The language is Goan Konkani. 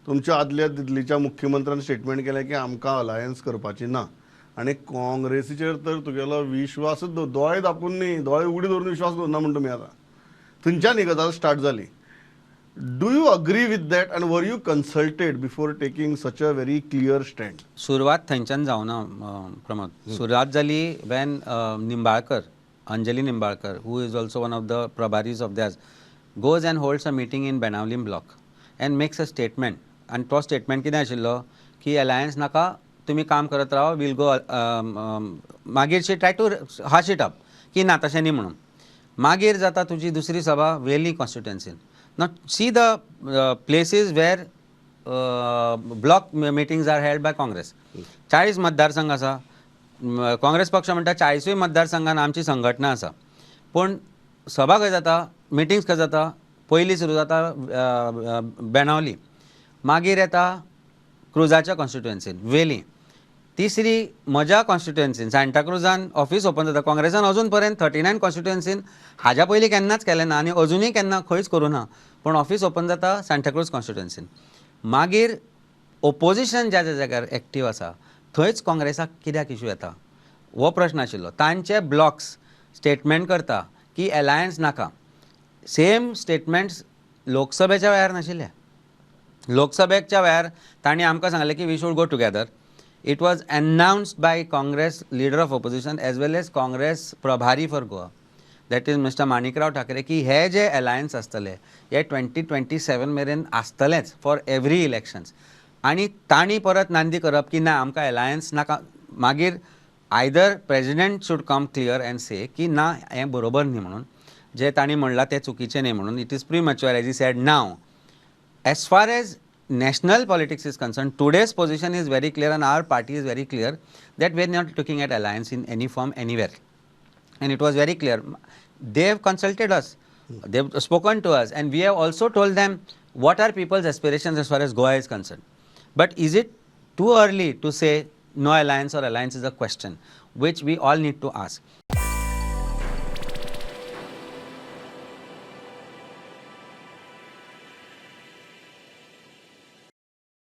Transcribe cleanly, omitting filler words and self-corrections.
तुमच्या आदल्या दिल्लीच्या मुख्यमंत्र्यान स्टेटमेंट केलें की आमकां अलायन्स करपाची ना आनी काँग्रेसीचेर तर तुगेलो विश्वासूच दोळे धांपून न्ही, दोळे उगडी दवरून विश्वास दवरना म्हण तुमी. आतां थंयच्यान ही गजाल स्टार्ट जाली. Do you agree with that and were you consulted before taking such a very clear stand? सुरवात थंयच्यान जावना प्रमोद. सुरवात जाली when Nimbalkar, Anjali Nimbalkar, who is also one of the prabharis of theirs, goes and holds a meeting in Benaulim block and makes a statement. आनी तो स्टेटमेंट कितें आशिल्लो की अलायन्स नाका, तुमी काम करत रावा, वील गो. मागीर she try to hush it up की ना, तशें न्ही म्हणून. मागीर जाता तुजी दुसरी सभा वेली कॉन्स्टिट्युएन्सीन. Now see the places where block meetings are held by Congress. 40 मतदारसंघ आसा. काँग्रेस पक्ष म्हणटा 40ूय मतदारसंघान आमची संघटना आसा, पूण सभा खंय जाता, मिटिंग्स खंय जाता? पयली सुरू जाता बेनावली, मागीर येता क्रुजाच्या कॉन्स्टिट्युएन्सीन वेली, तिसरी म्हज्या कॉन्स्टिट्युएन्सीन सांताक्रुजान ऑफिस ओपन जाता. काँग्रेसान अजून पर्यंत 39 कॉन्स्टिट्युएन्सीन हाज्या पयलीं केन्नाच केलें ना आनी अजुनूय केन्ना खंयच करूं ना, पूण ऑफिस ओपन जाता सांताक्रूज कॉन्स्टिट्युएन्सीन. मागीर ओपोजिशन ज्या ज्या जाग्यार एक्टीव आसा थंयच काँग्रेसाक कित्याक इशू येता हो प्रश्न आशिल्लो. तांचे ब्लॉक्स स्टेटमेंट करता की एलायन्स नाका. सेम स्टेटमेंट्स लोकसभेच्या वेळार नाशिल्ले. लोकसभेच्या वेळार तांणी आमकां सांगलें की we should go together. It was announced by Congress leader of opposition as well as Congress prabhari for Goa, that is Mister Manikrao Thackeray, की हे जे अलायन्स आसतले हे 2027 मेरेन आसतलेच फॉर एवरी इलेक्शन्स. आनी तांणी परत नांदी करप की ना, आमकां अलायन्स नाका. मागीर either president should come clear and say की ना, हें बरोबर न्ही म्हणून, जे तांणी म्हणलां तें चुकीचें न्ही म्हणून, it is premature as he said now. As far as national politics is concerned, today's position is very clear and our party is very clear that we are not looking at alliance in any form anywhere. And it was very clear. They have consulted us, they have spoken to us, and we have also told them what are people's aspirations as far as Goa is concerned. But is it too early to say no alliance or alliance is a question which we all need to ask.